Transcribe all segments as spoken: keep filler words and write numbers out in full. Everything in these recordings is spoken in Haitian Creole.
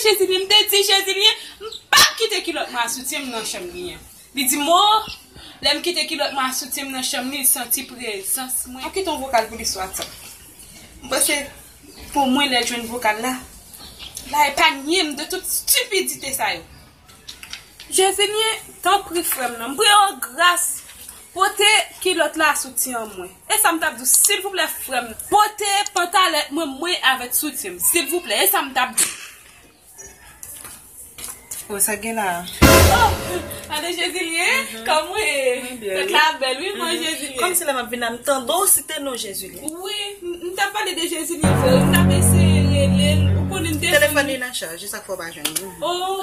Jezilyen, m te di Jezilyen, m p ap kite kilòt mwen a soutyen m nan chanm li an. Li di m, o, lè m kite kilòt mwen a soutyen m nan chanm li, li santi prezans mwen. M ap kite yon vokal pou li sou WhatsApp. M panse pou mwen lè l jwenn vokal la, l a epanye m de tout stipidite sa yo. Jezilyen, tanpri frè m nan, m pre w an gras, pote kilòt la a soutyen an mwen. E sa m t ap di w, silvouplè frè m, pote pantalèt mwen, mwen avèk soutyen m, silvouplè, e sa m t ap di w. O, sa gen la? Oh, tande Jezilyen, kòman w ye? Mwen byen, tèt la bèl, wi, mwen Jezilyen. Kòmsi lè m ap vin la, m tande w site non Jezilyen. Wi, m, m t ap pale de Jezilyen vre, m t ap eseye rele l, ou konnen m te... Telefòn li nan chaj, se sa k fè w pa jwenn li.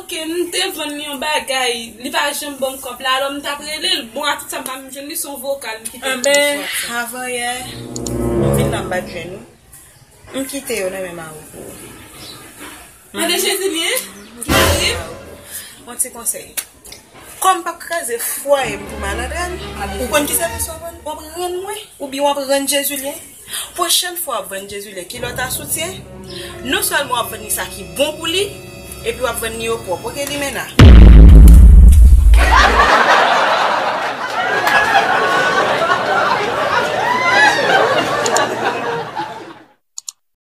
Ok, m te vann li yon bagay, li pa janm ban m kòb la, alò m t ap rele l. Bon, a tout sa m pa menm jwenn li, se yon vokal m kite l sou WhatsApp. Anben, avan yè, m vin la m pa t jwenn ou. M kite yo nan men mari w pou ou. Tande Jezilyen, mari m. Yon ti konsèy. Kòm m p ap kraze fwaye m pou malandren, ou konn ki sèvis w ap rann? W ap rann mwen, oubyen w ap rann Jezilyen. Pwochèn fwa w ap vann Jezilyen kilòt a soutyen, non sèlman w ap vann li sa ki bon pou li, epi w ap vann li yo pwòp. Oke, Limena?